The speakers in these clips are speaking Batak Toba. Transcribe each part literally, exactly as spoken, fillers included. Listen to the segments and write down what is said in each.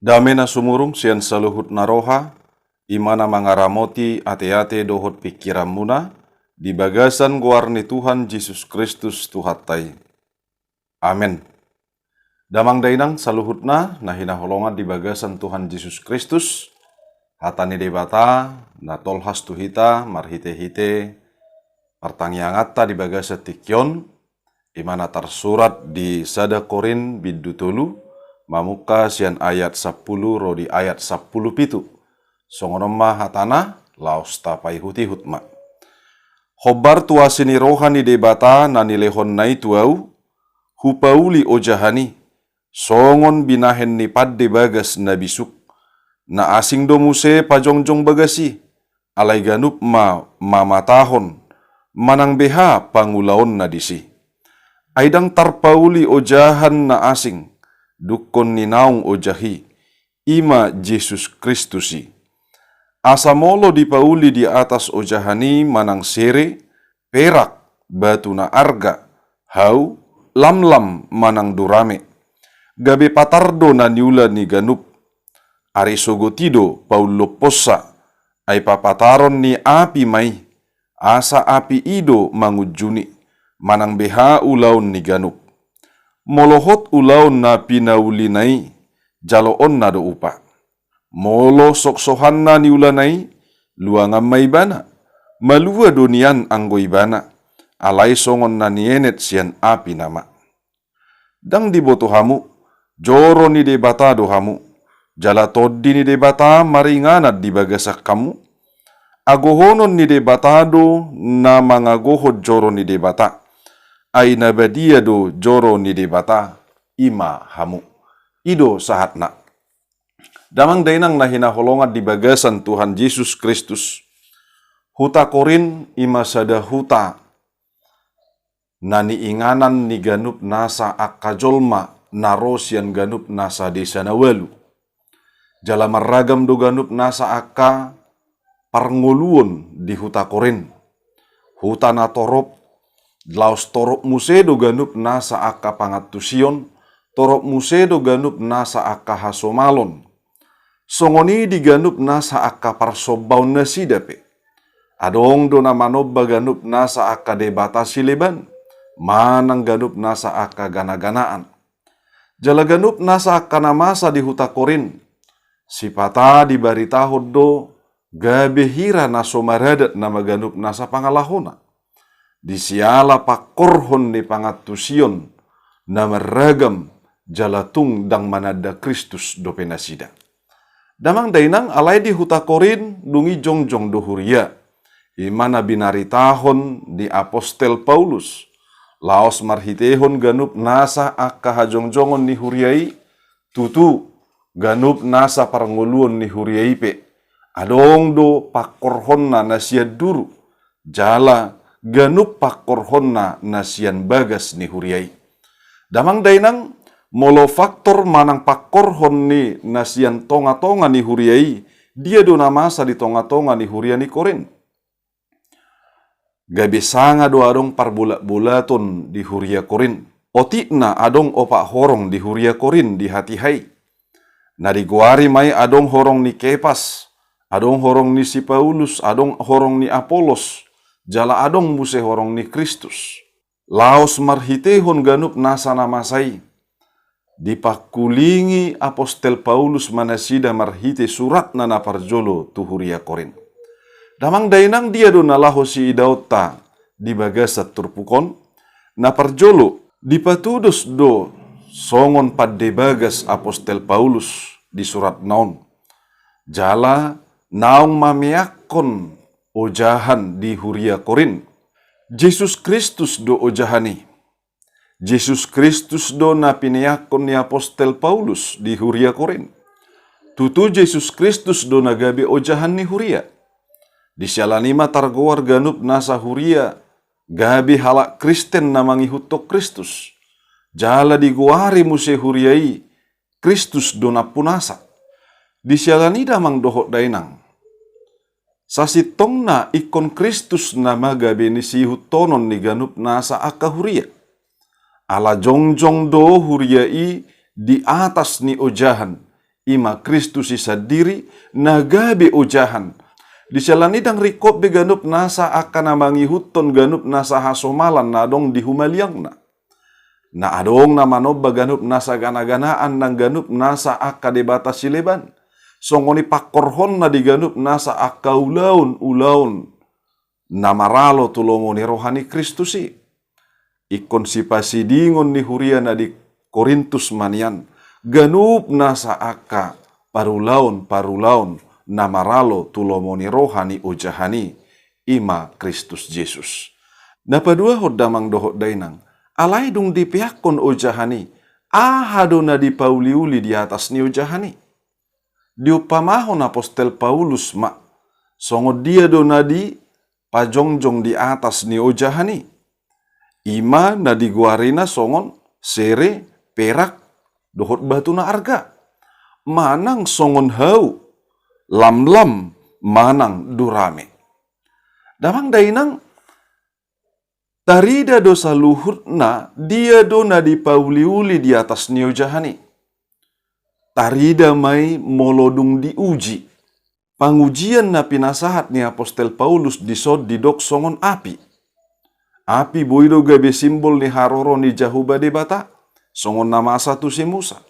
Dame na sumurung sian saluhut na roha, i ma na mangaramoti ateate dohot pingkiranmuna, di bagasan goar ni Tuhan Jesus Kristus Tuhanta i. Amen. Damang dainang saluhutna na hinaholongan di bagasan Tuhan Jesus Kristus, hata ni Debata na tolhas tu hita marhitehite partangianganta di bagasan tingki on, i ma na tarsurat di sada Korint bindu tolu, mamungka sian ayat sampulu ro di ayat sampulu pitu. Songon on ma hatana, laos tapaihutihut ma. Hombar tu asi ni roha ni Debata na nilehonna i tu ahu, hupauli ojahan i, songon binahen ni pande bagas na bisuk. Na asing do muse pajongjong bagas i, alai ganup ma mamatahon, manang beha pangulaonna disi. Ai ndang tarpauli ojahan na asing, dungkon ni naung ojah i, i ma Jesus Kristus i. Asa molo dipauli di atas ojahan i manang sere, perak, batu na arga, hau, lamlam manang durame, gabe patar do na niula ni ganup. Ari sogot i do paulomponsa, ai papataron ni api ma i, asa api i do mangunjuni, manang beha ulaon ni ganup. Molo hot ulaon na pinaulina i, jaloonna do upa. Molo soksohan na niulana i, luangan ma ibana, malua do nian anggo ibana, alai songon na nienet sian api nama. Ndang diboto hamu, joro ni Debata do hamu, jala tondi ni Debata maringanan di bagasan hamu? Agohonon ni Debata do na mangagohon joro ni Debata, ai na badia do joro ni Debata, i ma hamu. I do sahatna. Damang dainang na hinaholongan di bagasan Tuhan Jesus Kristus, huta Korint i ma sada huta na niinganan ni ganup nasa angka jolma na ro sian ganup nasa desa na ualu. Jala marragam do ganup nasa angka parngoluon di huta Korint. Huta na torop, laos torop muse do ganup nasa angka pangantusion, torop muse do ganup nasa angka hasomalon. Songon i di ganup nasa angka parsombaon nasida pe. Adong do na manomba ganup nasa angka debata sileban, manang ganup nasa angka ganaganaan. Jala ganup nasa angka na masa di huta Korint, sipata dibaritahon do gabe hira na so maradat nama ganup nasa pangalahona. Di siala pangkorhon ni pangantusion na marragam jala tung ndang mananda Kristus dope nasida. Damang dainang, alai di huta Korint dung i jongjong do huria, i ma na binaritahon ni apostel Paulus. Laos marhitehon ganup nasa angka hajongjongon ni huria i, tutu ganup nasa parngoluon ni huria i pe, adong do pangkorhonna na sian duru, jala ganup pangkorhonna na sian bagas ni huria i. Damang dainang, molo faktor manang pangkorhon ni na sian tongatonga ni huria i, dia do na masa di tongatonga ni huria ni Korint? Gabe sanga do adong parbolatbolaton di huria Korint. Otikna adong opat horong di huria Korint di hatiha i. Na digoari ma i adong horong ni Kepas, adong horong ni si Paulus, adong horong ni Apolos, jala adong muse horong ni Kristus. Laos marhitehon ganup nasa na masa i, dipangkulingi apostel Paulus ma nasida marhite suratna na parjolo tu huria Korint. Damang dainang, dia do na laho siidaonta di bagasan turpuk on? Na parjolo, dipatudos do songon pande bagas apostel Paulus di suratna on. Jala naung mameakkon ojahan di huria Korint. Jesus Kristus do ojahan i. Jesus Kristus do na pineakkon ni apostel Paulus di huria Korint. Tutu Jesus Kristus do na gabe ojahan ni huria. Di siala ni i ma targoar ganup nasa huria gabe halak Kristen na mangihuthon Kristus. Jala digoari muse huria i Kristus do nampunasa. Di siala ni i, damang dohot dainang, sasintongna ingkon Kristus nama gabe ni siihuthonon ni ganup nasa angka huria. Ala jongjong do huria i di atas ni ojahan, i ma Kristus i sandiri, na gabe ojahan. Di siala ni i ndang ringkot be ganup nasa angka na mangihuthon ganup nasa hasomalan na adong di humaliangna. Na adong na manomba ganup nasa ganaganaan nang ganup nasa angka debata sileban. Songon i pangkorhonna di ganup nasa angka ulaon, ulaon na maralo tu lomo ni roha ni Kristus i. Ingkon sipasidingon ni huria na di Korintus ma nian, ganup nasa angka parulaon-parulaon na maralo tu lomo ni roha ni ojahan i, i ma Kristus Jesus. Na paduahon damang dohot dainang, alai dung dipeakkon ojahan i, aha do na dipauliuli di atas ni ojahan i? Diumpamahon apostel Paulus ma, songon dia do na dipajongjong di atas ni ojahan i? I ma na digoarina songon sere, perak, dohot batu na arga. Manang songon hau, lamlam, manang durame. Damang dainang, tarida do saluhutna dia do na dipauliuli di atas ni ojahan i. Tarida ma i molo dung diuji. Pangujian na pinasahat ni apostel Paulus dison didok songon api. Api boi do gabe simbol ni haroro ni Jahowa Debata, songon na masa tu si Musa.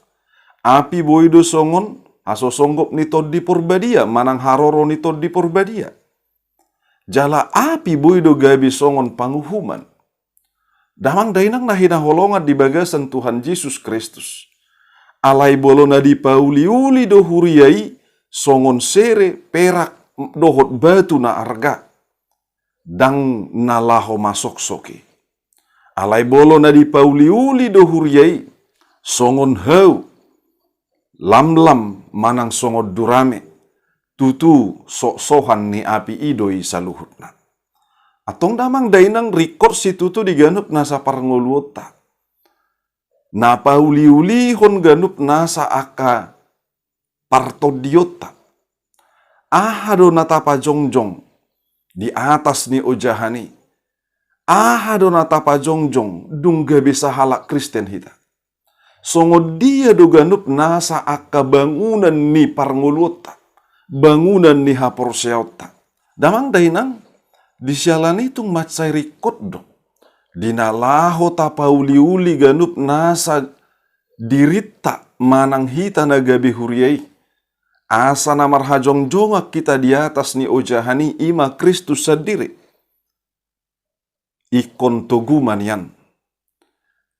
Api boi do songon hasosonggop ni Tondi Porbadia, manang haroro ni Tondi Porbadia. Jala api boi do gabe songon panguhuman. Damang dainang na hinaholongan di bagasan Tuhan Jesus Kristus. Alai molo na dipauliuli do huria i songon sere, perak, dohot batu na arga, ndang na laho masoksok i. Alai molo na dipauliuli do huria i songon hau, lamlam, manang songon durame, tutu soksokan ni api i do i saluhutna. Antong damang dainang, ringkot situtu di ganup nasa parngoluonta na pauliulihon ganup nasa angka partondionta. Aha do na tapajongjong di atas ni ojahan i? Aha do na tapajongjong dung gabe sahalak Kristen hita? Songon dia do ganup nasa angka bangunan ni parngoluonta, bangunan ni haporseaonta? Damang dainang, di siala ni i tung mansai ringkot do di na laho tapauliuli ganup nasa dirinta manang hita na gabe huria i, asa na marhajongjongan hita di atas ni ojahan i, i ma Kristus sandiri. Ingkon togu ma nian,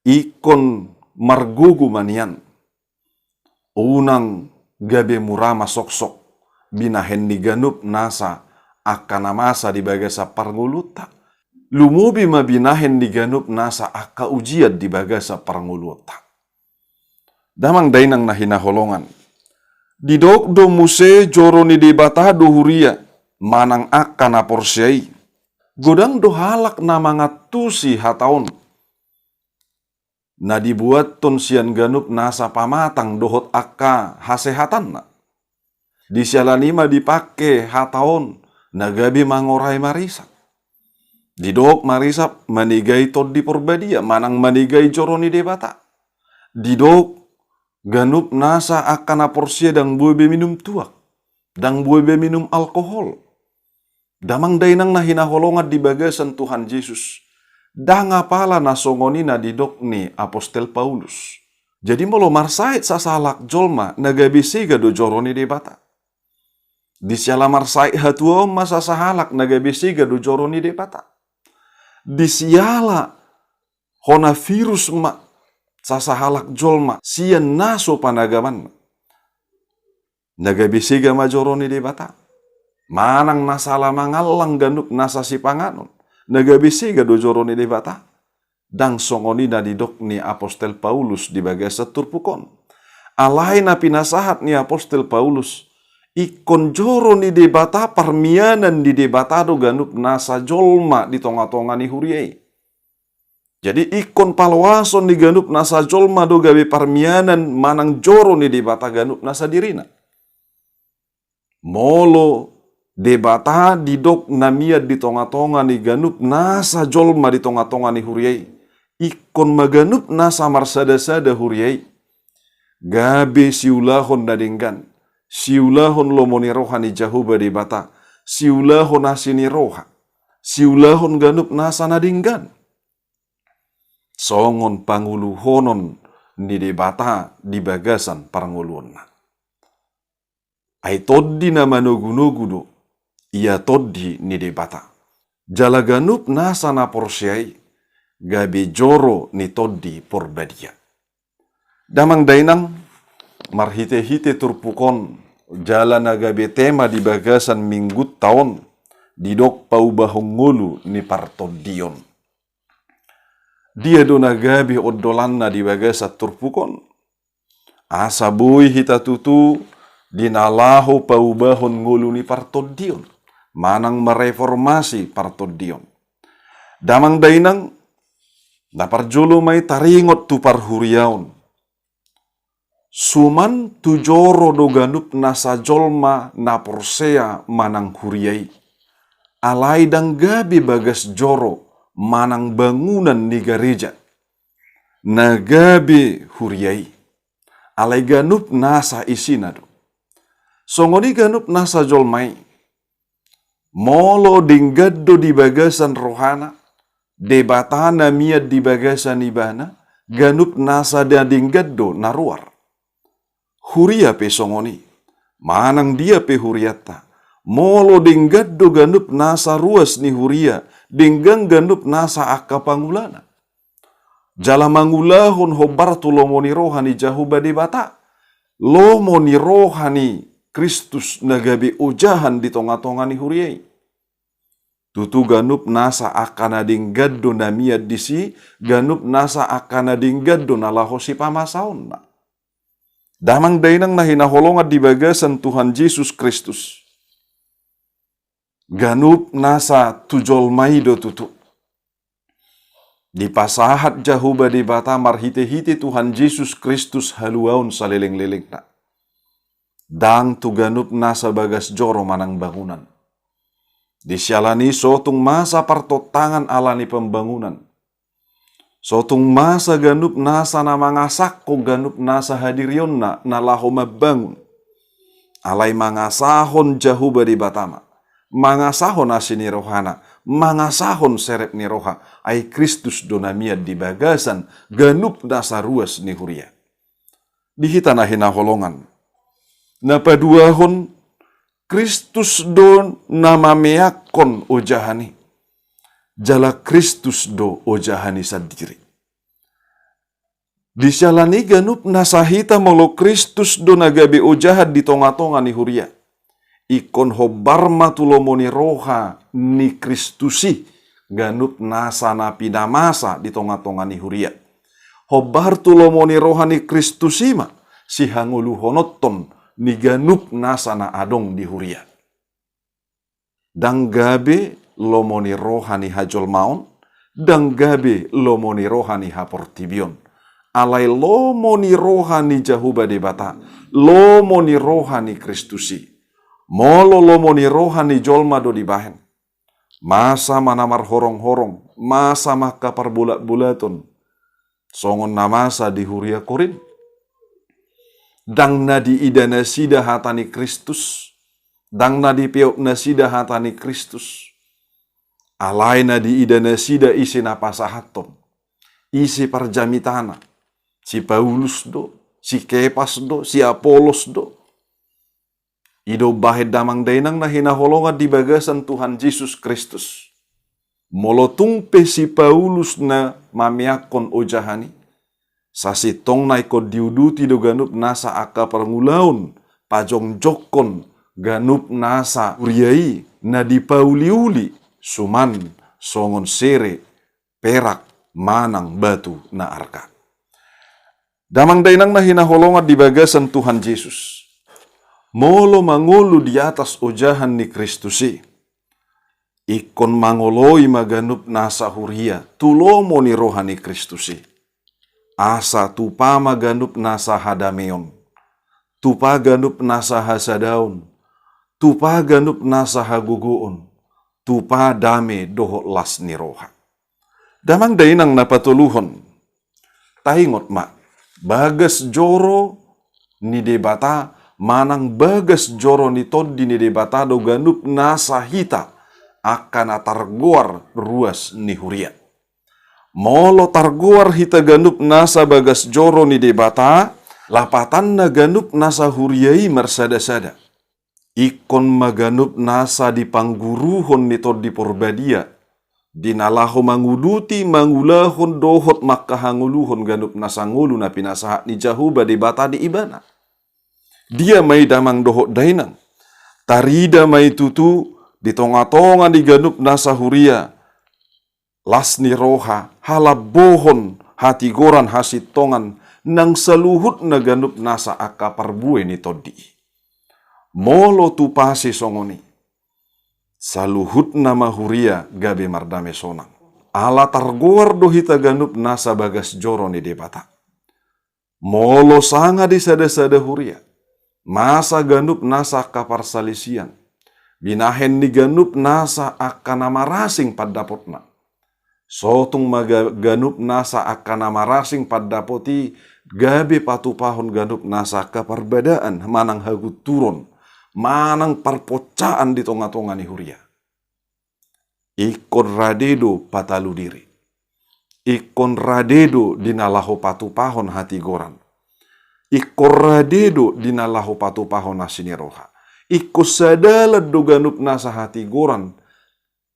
ingkon margogo ma nian, unang gabe mura masoksok binahen ni ganup nasa angka na masa di bagasan parngoluonta. Lumobi ma binahen ni ganup nasa angka ujian di bagasan parngoluonta. Damang dainang na hinaholongan, didok do muse joro ni Debata do huria manang angka na porsea i. Godang do halak na mangantusi hata on na dibuathon sian ganup nasa pamatang dohot angka hasehatanna. Di siala ni i ma dipangke hata on na gabe mangorai marisap. Didok marisap manegai Tondi Porbadia manang manegai joro ni Debata. Didok ganup nasa angka na porsea ndang boi be minum tuak, ndang boi be minum alkohol. Damang dainang na hinaholongan di bagasan Tuhan Jesus, ndang apala na songon i na didok ni apostel Paulus. Jadi molo marsahit sasahalak jolma na gabe sega do joro ni Debata. Di siala marsahit hatuaon ma sasahalak na gabe sega do joro ni Debata. Di siala hona virus ma sasahalak jolma sian na so panagamanna, na gabe sega ma joro ni Debata. Manang na sala mangallang ganup nasa sipanganon, na gabe sega do joro ni Debata. Ndang songon i na didok ni apostel Paulus di bagasan turpuk on. Alai na pinasahat ni apostel Paulus, ingkon joro ni Debata, parmianan ni Debata do ganup nasa jolma di tongatonga ni huria i. Jadi ingkon paloason ni ganup nasa jolma do gabe parmianan manang joro ni Debata ganup nasa dirina. Molo Debata didok na mian di tongatonga ni ganup nasa jolma di tongatonga ni huria i, ingkon ma ganup nasa marsadasada huria i. gabe siulahon na denggan, siulahon lomo ni roha ni Jahowa Debata, siulahon asi ni roha, siulahon ganup nasa na denggan. Songon panguluhonon ni Debata di bagasan parngoluonna. Ai tondi na manogunogu do, ia tondi ni Debata. Jala ganup nasa na porsea i, gabe joro ni Tondi Porbadia. Damang dainang, marhitehite turpuk on, jala na gabe tema di bagasan minggunta on, didok paubahon ngolu ni partondion. Dia do na gabe ondolanna di bagasan turpuk on? Asa boi hita tutu di na laho paubahon ngolu ni partondion, manang mareformasi partondion. Damang dainang, na parjolo ma i taringot tu parhuriaon. Suman tu joro do ganup nasa jolma na porsea manang huria i. Alai ndang gabe bagas joro manang bangunan ni gareja. Na gabe huria i. Alai ganup nasa isina do. Songon i ganup nasa jolma i. Molo denggan do di bagasan rohana, Debata na mian di bagasan ibana, ganup nasa na denggan do na ruar. Huria pe songon i, manang dia pe hurianta, molo denggan do ganup nasa ruas ni huria, denggan ganup nasa angka pangulana. Jala mangulahon hombar tu lomo ni roha ni Jahowa Debata, lomo ni roha ni Kristus na gabe ojahan di tongatonga ni huria i. Tutu ganup nasa angka na denggan do na mian disi, ganup nasa angka na denggan do na laho sipamasaonna. Damang dainang na hinaholongan di bagasan Tuhan Jesus Kristus. Ganup nasa tu jolma i do tutu. Dipasahat Jahowa Debata marhitehite Tuhan Jesus Kristus haluaon salelenglelengna. Ndang tu ganup nasa bagas joro manang bangunan. Di siala ni i so tung masa partontangan ala ni pambangunan. So tung masa ganup nasa na mangasahon ganup nasa hadirionna na laho mambangun. Alai mangasahon Jahowa Debata ma. Mangasahon asi ni rohana. Mangasahon serep ni roha. Ai Kristus do na mian di bagasan ganup nasa ruas ni huria. Di hita na hinaholongan. Na paduahon, Kristus do na mameakkon ojahan i. Jala Kristus do ojahan i sandiri. Di siala ni i ganup nasa hita molo Kristus do na gabe ojahan di tongatonga ni huria. Ingkon hombar ma tu lomo ni roha ni Kristus i, ganup nasa na pinamasa di tongatonga ni huria. Hombar tu lomo ni roha ni Kristus i ma, sihangoluhononton ni ganup nasa na adong di huria. Ndang gabe lomo ni roha ni hajolmaon, ndang gabe lomo ni roha ni haportibion. Alai lomo ni roha ni Jahowa Debata, lomo ni roha ni Kristus i. Molo lomo ni roha ni jolma do dibahen. Masa ma na marhorong-horong, masa ma angka parbolat-bolaton. Songon na masa di huria Korint. Ndang na diida nasida hata ni Kristus, ndang na dipeop nasida hata ni Kristus. Alai na diida nasida ise na pasahathon, ise parjamitana, si Paulus do, si Kepas do, si Apolos do. I do umbahen damang dainang na hinaholongan di bagasan Tuhan Jesus Kristus. Molo tung pe si Paulus na mameakkon ojahan i, sasintongna ingkon diuduti do ganup nasa angka parngulaon, pajongjongkon ganup nasa huria i na dipauliuli, suman songon sere, perak, manang batu na arka. Damang dainang na hinaholongan di bagasan Tuhan Jesus. Molo mangolu di atas ojahan ni Kristus i, ingkon mangoloi ma ganup nasa huria tu lomo ni roha ni Kristus i. Asa tupa ma ganup nasa hadameon, tupa ganup nasa hasadaon, tupa ganup nasa hagogoon, tupa dame dohot las ni roha. Damang dainang na patoluhon. Taingot ma, bagas joro ni Debata manang bagas joro ni Tondi ni Debata do ganup nasa hita angka na targoar ruas ni huria. Molo targoar hita ganup nasa bagas joro ni Debata, lapatanna ganup nasa huria i marsada-sada. Ingkon ma ganup nasa di pangguruhon ni Tondi Porbadia, di na laho manguduti, mangulahon dohot mangkahangoluhon ganup nasa ngolu na pinasahat ni Jahowa Debata di ibana. Dia ma i, damang dohot dainang? Tarida ma i tutu di tonga-tonga ni ganup nasa huria las ni roha, halambohon, hatigoran, hasintongan nang saluhutna ganup nasa angka parbue ni Tondi i. Molo tupasi songon i, saluhutna ma huria gabe mardame sonang. Ala targoar do hita ganup nasa bagas joro ni Debata. Molo sanga di sada-sada huria masa ganup nasa angka parsalisian, binahen ni ganup nasa angka na marasing pandapotna, sotung ma ga-, ganup nasa angka na marasing pandapot i gabe patupahon ganup nasa angka parbadaan manang hagunturon manang parponsaan di tonga-tonga ni huria. Ingkon rade do patalu diri. Ingkon rade do di na laho patupahon hatigoran. Ingkon rade do di na laho patupahon asi ni roha. Ingkon sadalan do ganup nasa hatigoran,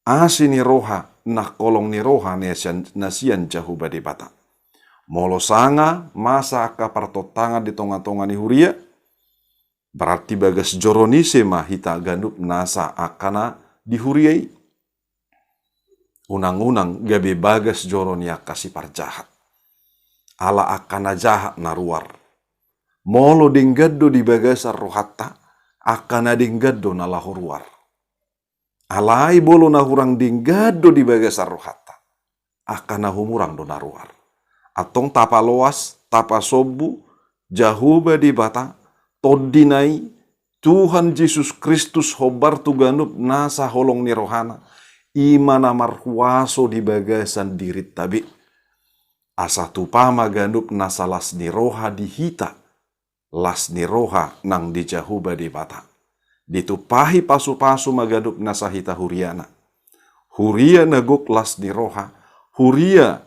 asi ni roha nang holong ni roha na sian, na sian Jahowa Debata. Molo sanga masa angka partontangan di tonga-tonga ni huria, berarti bagas joro ni ise ma hita ganup nasa angka na di huria i? Unang-unang gabe bagas joro ni angka siparjahat. Ala angka na jahat na ruar. Molo denggan do di bagasan rohanta, angka na denggan do na laho ruar. Alai molo na hurang denggan do di bagasan rohanta, angka na humurang do na ruar. Antong tapaloas, tapasombu, Jahowa Debata, Tondina i, Tuhan Jesus Kristus hombar tu ganup nasa holong ni rohana, i ma na marhuaso di bagasan dirinta be. Asa tupa ma ganup nasa las ni roha di hita, las ni roha nang di Jahowa Debata. Ditumpahi pasu-pasu ma ganup nasa hita huriana. Huria na gok las ni roha, huria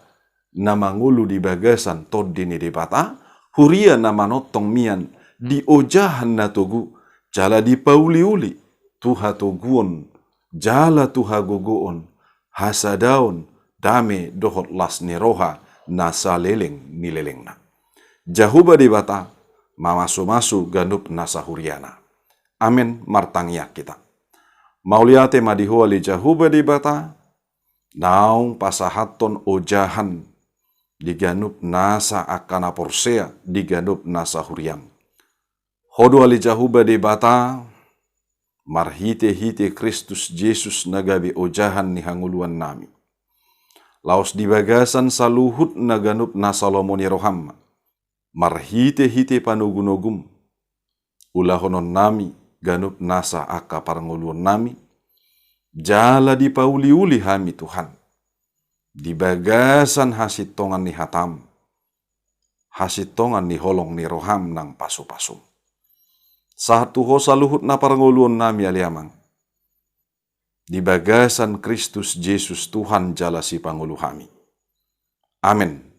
na mangolu di bagasan Tondi ni Debata, huria na manongtong mian di ojahan na togu, jala dipauli-uli tu hatoguon, jala tu hagogoon, hasadaon, dame dohot las ni roha na saleleng ni lelengna. Jahowa Debata mamasu-masu ganup nasa huriana. Amen. Martangiang hita. Mauliate ma di Ho ale Jahowa Debata, naung pasahathon ojahan di ganup nasa angka na porsea, di ganup nasa huriam. Ho do ale Jahowa Debata, marhite-hite Kristus Jesus na gabe ojahan ni hangoluannami. Laos di bagasan saluhut na ganup nasa lomo ni roham ma, marhite-hite panogu-nogum, ulahononnami ganup nasa angka parngoluonnami, jala dipauli-uli hami Tuhan, di bagasan hasintongan ni hatam, hasintongan ni holong ni roham nang pasu-pasum. Sahat tu Ho saluhut na parngoluonnami ale Amang, di bagasan Kristus Jesus Tuhan jala Sipangolu hami. Amen.